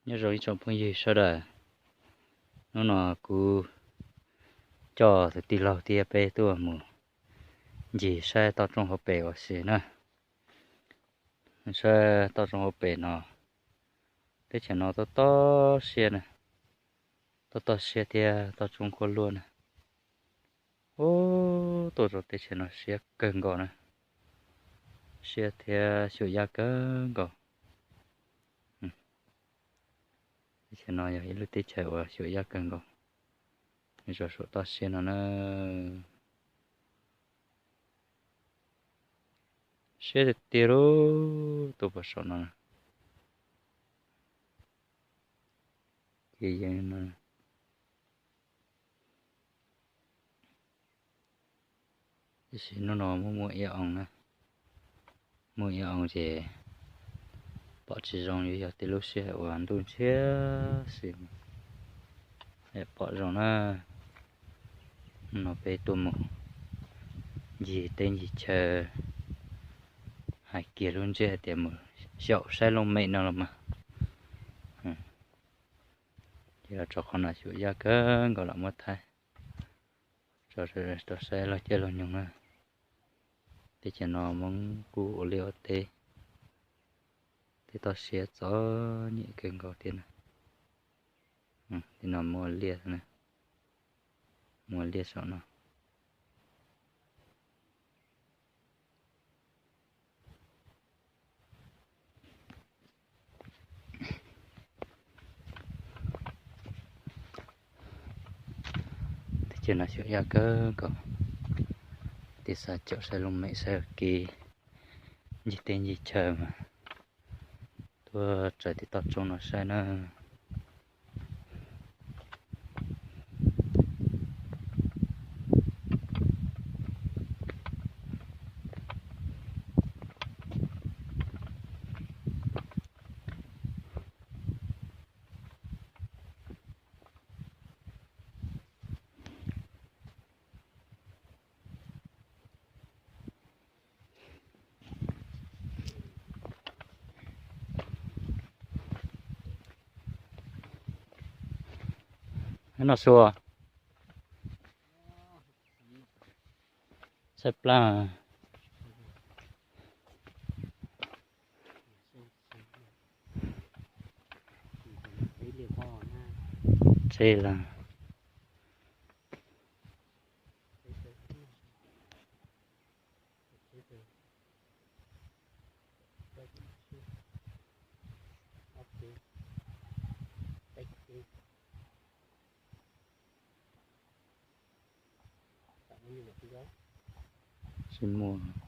Nyob zoo ib tsoom phooj ywg sawv daws, hnub no kuv coj tus tij laug thiab peb tuaj mus ncig saib toj roob hauv pes ua si na. Saib toj roob hauv pes no, teb chaws no toj toj siab na, toj toj siab thiab toj roob kuj luaj na. Ub, tuaj rau teb chaws no siab kawg nkaus na, siab thiab xyuam yaj kawg nkaus. Teb chaws no yog ib lub teb chaws uas xyuam yaj kawg nkaus, zos saum toj siab no na. Siab tiag tiag lauj, tuaj pem saum no. Kev yeej no. Tiam sis hnub no muaj muaj ib oo na, muaj ib oo ces pom tsis zoo, yuav yog tej lub sij hawm uas ntuj ntshiab xwb pom zoo na. Hnub no peb tuaj mus ncig teb ncig chaw, hais kiag lub ntsiab hais tias mus xyaum saib looj mem no los mas. Ces los txog qhov no xyuam yaj kawg nkaus, los muab thaij tso rau saib laug caij laug nyoog na. Teb chaws no Hmoob kuj ua liaj ua teb, tej toj siab txom nyem kawg nkaus thiab na. Tej no muaj liaj, muaj liaj saum no. Teb chaws no xyuam yaj kawg nkaus, tig xav caum saib looj mem saib ua ke, ncig teb ncig chaw mas tuaj raws tej toj roob no saib na. No sua, saib plab. Tseb lawm. Tsis muaj.